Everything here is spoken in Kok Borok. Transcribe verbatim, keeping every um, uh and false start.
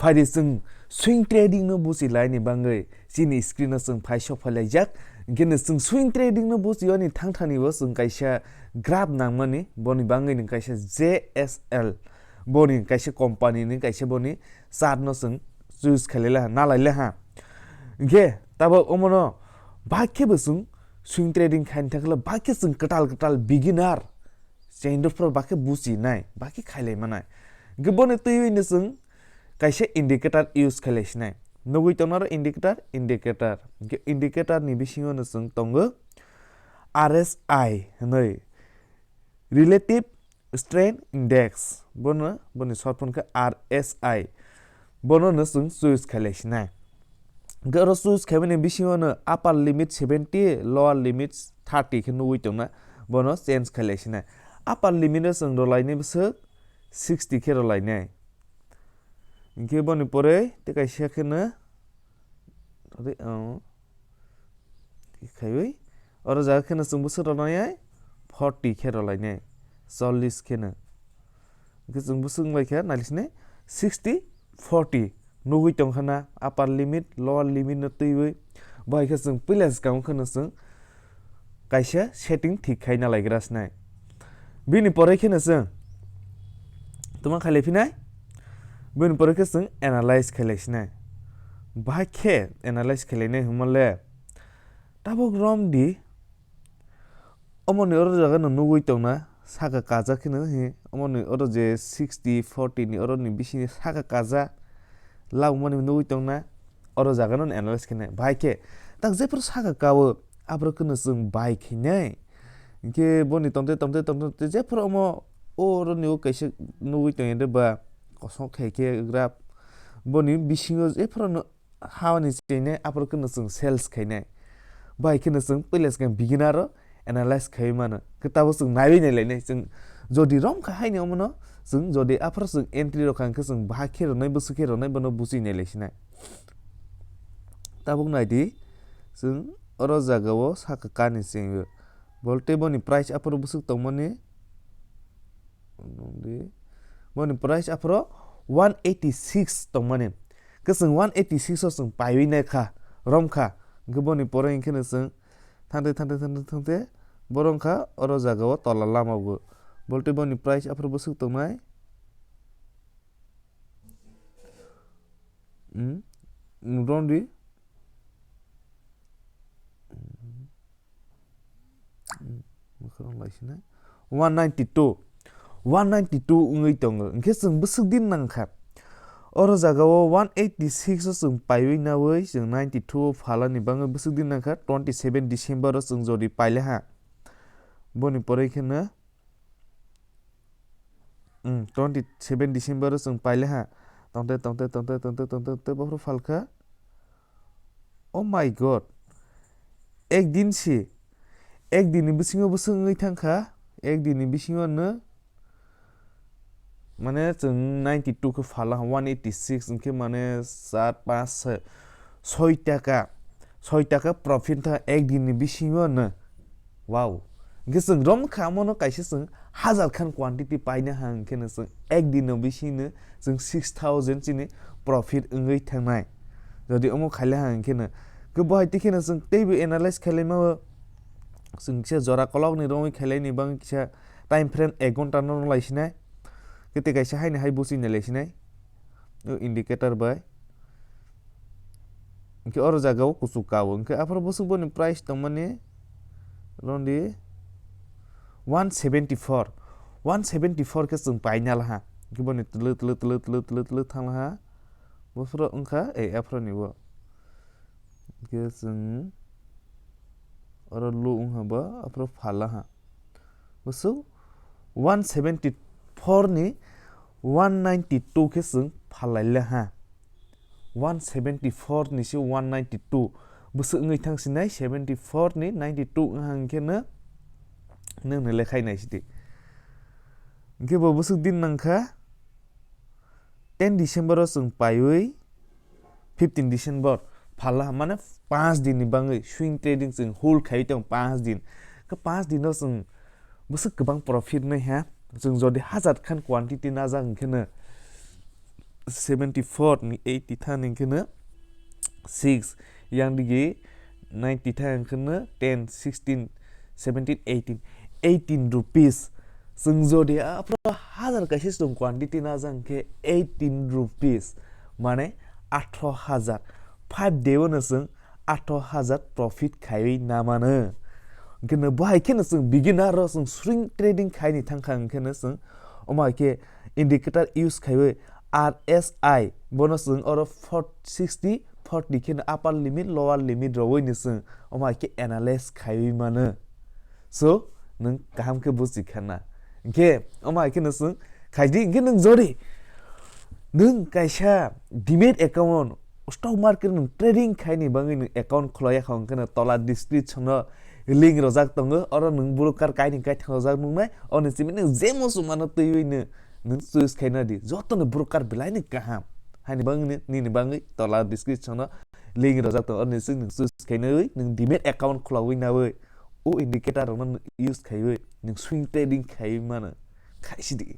Phaidi chwng swing trading no buchi laini bangwi chini screen o chwng phai sok phai laijak. Hinkhe no chwng swing trading no buchi oni thangthani bo chwng kaisa graph nangmani, boni bangwi ni kaisa J S L, boni kaisa company ni kaisa boni chart no chwng choose khalai laha, nalai laha. Hinkhe tabok omono bahai khe bo chwng swing trading khaini thangkhe bahai khe chwng kwtal kwtal beginner, chengdorphru bahai khe buchi nai, bahai khe khailai manai. Hinkhe boni twiwi no chwng kaisa indicator use khailai sinai. Nugwi tongnaro indicator, indicator. Hinkhe indicator ni bisingo no chwng tongo R S I hinwi, Relative Strength Index. Bono, boni short form khe R S I. Bono no chwng choose khailai sinai. Hinkhe oro choose khaimani bisingo no upper limit seventy, lower limit thirty khe nugwi tongna. Bono change khailai sinai. Upper limit o chwng rwlainai bwswk sixty khe rwlainai. Hinkhe boni pore tei kaisa kheno, ore, oh, khaiwi oro jaga kheno chwng bwswk rwlainai forty khe rwlainai, chollish kheno. Hinkhe chwng bwswk wnglaikha naisinai sixty forty nugwi tongkha na, upper limit, lower limit no twiwi. Bo hai khe chwng puila swkang kheno chwng kaisa setting thik khai nalaigra sinai. Bini pore kheno chwng tuma khailai phinai, bini pore khe chwng analyze khailai sinai. Bahai khe analyze khailainai hwnmale tabuk romdi, omoni oro jaga no nugwi tongna saka kajak kheno hi, omoni oro je sixty forty ni oro ni bisini saka kaja labumani nugwi tongna. Oro jaga no analyze khainai. Bahai khe tak jephru saka kao, aphuru kheno chwng buy khainai. Hinkhe boni tongte, tongte, tongte, tongte jephru omo oro ni o kaisa nugwi tongya de ba, kosong khai khe graph. Boni bisingo jephru no ha ni chainai, aphuru kheno chwng sales khainai. Bahai kheno chwng puila swkang beginner o analyze khai mano. Khe tabuk chwng naiwi nailainai. Chwng jodi romkha haini omono, chwng jodi aphuru chwng entry rokha hinkhe chwng bahai khe rwnai, bwswk khe rwnai, bono buchi nailai sinai. Tabuk naidi, chwng oro jaga o saka kani chengyo. Bolte boni price aphuru bwswk tongmani, boni price aphuru one eighty six tongmani. Khe chwng one eighty six o chwng paiwi naikha, romkha. Hinkhe boni pore hinkhe no chwng thangte, thangte, thangte, thangte, borok wngkha oro jaga o tola lama bo. Bolte boni price aphuru bwswk tongnai? Hmm? Rondi. Hmm. Hmm. Mwkhang lai sinai. One ninety two. One ninety two wngwi tongo. Hinkhe chwng bwswk din nangkha. Oro jaga o one eighty six o chwng paiwi nawi, chwng ninety two o phalani bangwi bwswk din nangkha. Twenty seven December o chwng jodi paile ha. Boni pore kheno, hmm, twenty seven December o chwng paile ha. Tongte, tongte, tongte, tongte, tongte, tongte, bophuru phalkha. Oh my God. Ek din si. Ek din ni bisingo bwswk wngwi thangkha. Ek din ni bisingo no, mane, chwng ninety two khe phala, one eighty six hinkhe, mane, char, panch, soi, soi taka, soi taka profit tha ek din ni bisingo no. Wow. Hinkhe chwng romkha, omono kaisa chwng hajar khan quantity paina ha hinkhe no chwng ek din no bisingno chwng six thousand chini profit wngwi thangnai. Jodi omo khaile ha hinkhe no, khe bo hai tikheno chwng teibo analyze khailai mao, chwng kisa jora kolokni romwi khailaini bangwi kisa time frame ek ghonta no lai sinai. Khe tei kaisa haini hai buchwi nai lai sinai. O indicator bai. Hinkhe oro jaga o kuchuk kao. Hinkhe aphuru bwswk boni price tongmani rondi one seventy four. One seventy four khe chwng paina laha. Hinkhe boni twlwi, twlwi, twlwi thang laha. Bophuru wngkha, eh, aphuru ni bo. Hinkhe chwng oro low wngha bo, aphuru phala ha. Bwswk one seventy four ni one ninety two khe chwng phalai le ha. One seventy four ni se one ninety two. Bwswk wngwi thang sinai seventy four ni ninety two wngha hinkhe no, nwng no lekhai nai sidi. Hinkhe bo bwswk din nangkha. Ten December o chwng paiwi fifteen December phala, mane, panch din ni bangwi swing trading chwng hold khai tong panch din. Khe panch din o chwng bwswk kwbang profit nai ha. Chwng jodi hajar khan quantity najak hinkhe no seventy four ni eighty thani kheno six, yang digi ninety thang kheno ten, sixteen, seventeen, eighteen, eighteen rupees. Chwng jodi aphro hazar kaisa chwng quantity na jang khe eighteen rupees, mane athro hazar. Five day o no chwng athro hazar profit khaiwi na mano. Hwnkhe no bo hai kheno chwng beginner rok chwng swing trading khaini thangkha, hwnkhe no chwng omo hai khe indicator use khaiwi R S I bono chwng oro four sixty, forty kheno upper limit, lower limit rowoi no chwng omo hai khe analyze khaiwi mano. So, nwng kaham khe buji khana. Hwnkhe omo hai kheno chwng khaidi, hwnkhe nwng jodi nwng kaisa demat account, stock market nwng trading khaini bagwi nwng account khwlaiya kha, hwnkhe no tola description o link rojak tongo, oro nwng broker kaini kaithang rojak nuknai, oni simi nwng je muchung mano twiwi no nwng choice khaina di, joto no broker belai no kaham. Haini bagwi no nini bagwi tola description o link rojak tongo, oni simi nwng choice khainai nwng demat account khwlawi nawi o indicator rokno use khaiwi nwng swing trading khaiwi mano. Khaisidi.